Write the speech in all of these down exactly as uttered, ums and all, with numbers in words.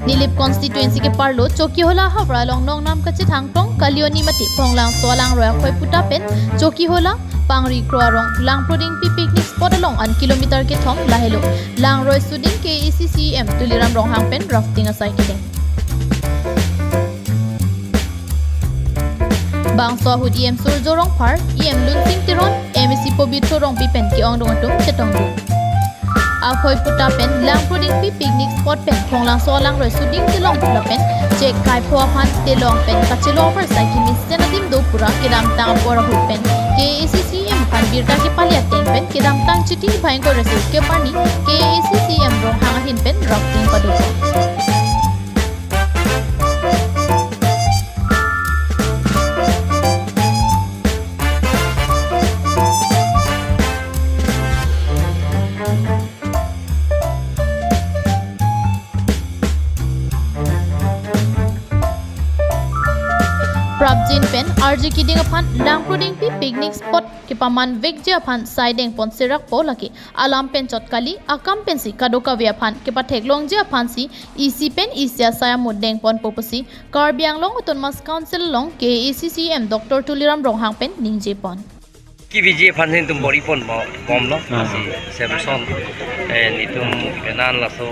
Nilip constituency ke-arlo Chokihola havar along Nongnam kachethang tong kalioni mate Phonglangso alangroi akhoi puta pen Chokihola Pangri Kro arong Langprodingpi picnic spot along an kilometer kethom lahelo langroi suding K A A C C E M Tuliram Ronghang pen rafting asai kedeng. Bangso ahut E M Surjo Rongphar, E M Lunsing Teron, M A C Pobitro Rongpi pen ke-ongdung atum chetongdun. Akhoi puta pen Langprodingpi picnic spot pen Phonglangso alangroi suding telong pula pen chek kaipho aphan telong pen kachelo apor sai kemesen adim do pura kedamtang apor ahut pen K A A C C E M aphan birta kepali ateng pen kedamtang Chiti Bhayangkor Resource Keeper ni K A A C C E M Ronghang ahin pen rafting pado. Prapjin pen arje keding aphan Langprodingpi picnic spot kepaman vekji aphan saideng pon serakpo, lake alam pen chot kali, akam pensi kadokave aphan kepatheklongji aphansi isi pen isi asai amut dengponpo pusi Karbi Anglong Autonomous Council along K A A C C E M Doctor Tuliram Ronghang pen ningjepon. Keviji aphan netum bor-i ponbomlo, ah, lasi Samson, eh, netum kenan laso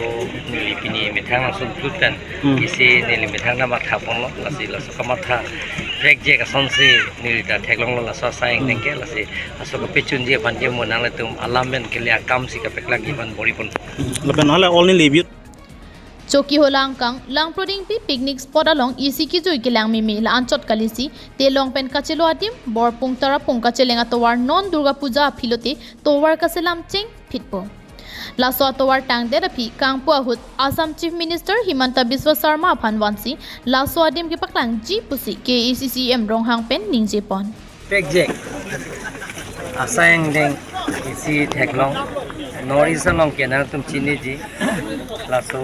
neli pini methang langsung tut pen, hmm, isi neli methang ta mathaponlo, lasi laso kamatha vekji asonsi neli ta theklonglo laso asai, hmm, angdeng ke, lasi laso kapachunji aphan ke mo nanglitum alam pen kele akamsi kapaklangji aphan bor-i pon. Lapen hala all neli youth. Chokihola angkang Langprodingpi picnic spot along isi kejui kelang meme la-an chot kalisi telong pen kachelo adim, borpung tarapung kacheleng atovar non Durga Puja aphi lote tovar kaselam chengphitpo. Laso atovar tangdet aphi kangpu ahut Assam Chief Minister Himanta Biswa Sarma aphan vansi laso adim kepaklangji pusi K A A C C E M Ronghang pen ningjepon. Pekjek asai angdeng isi theklong, North East along ke nangtum chiniji, laso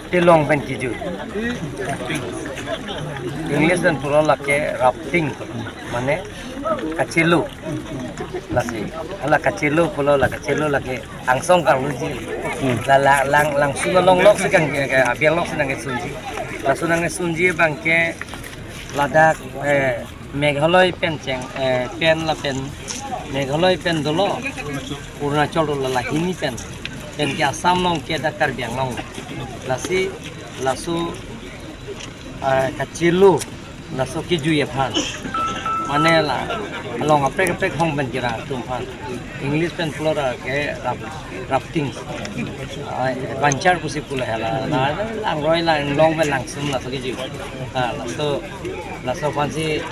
telong pen kejui. English pen pulo lake rafting, mane kachelo. Lasi hala kachelo pulo, la kachelo lake angsong karluji. Hmm. La, la, lang, langsun along lok si kang, ke, ke, abiang lok si nangkesunji. Laso nangkesunji abang ke ladak, eh, Meghalaya pen cheng, eh, pen lapen Meghalaya pen dolo, Arunachal dolo, la hini pen, pen ke Assam along ke dak Karbi Anglong. Lasi laso, eh, kachelo, laso kejui aphan, mane la along aprek aprek hong pen kerang atum aphan. English pen pulo lake raf-, rafting. Ah, adventure pusi pulo hala. La, langroi langlong pen langsun laso kejui. Ah, laso, laso aphansi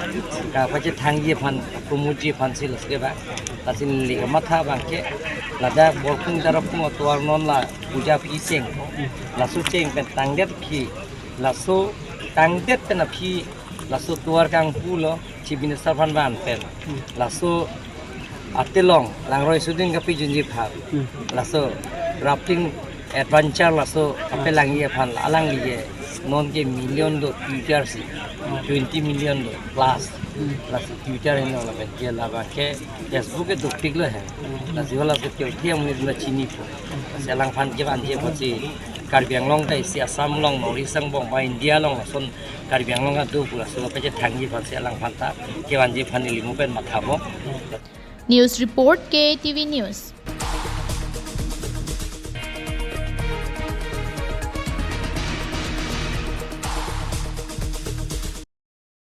kapachethangji aphan, kapromotji aphansi laso ke ba. Lasi neli kamatha abang ke ladak borpung tarapung atovar non la puja aphi cheng. Laso cheng pen tangdet aphi, laso tangdet pen aphi, laso tovar kangpulo, Chief Minister aphan van pen. Hmm. Laso atelong langroi suding kapachunji aphan. Hmm. Laso rafting adventure laso kapelangji aphan alangli ke non ke million do Twitter si. Hmm. Twenty million do plus. Hmm. Laso Twitter ino lapen ke labang ke Facebook ke dopiklo he. Hmm. Lasi hala ke tio thiam ni na chinipo. Lasi alangphan kevanji aphansi Karbi Anglong ta isi Assam along, North East angbong ba India along lason Karbi Anglong adu pu laso kapachethangji aphansi alangphan ta kevanji aphan neli mo pen mathabo. News report, K A T V News.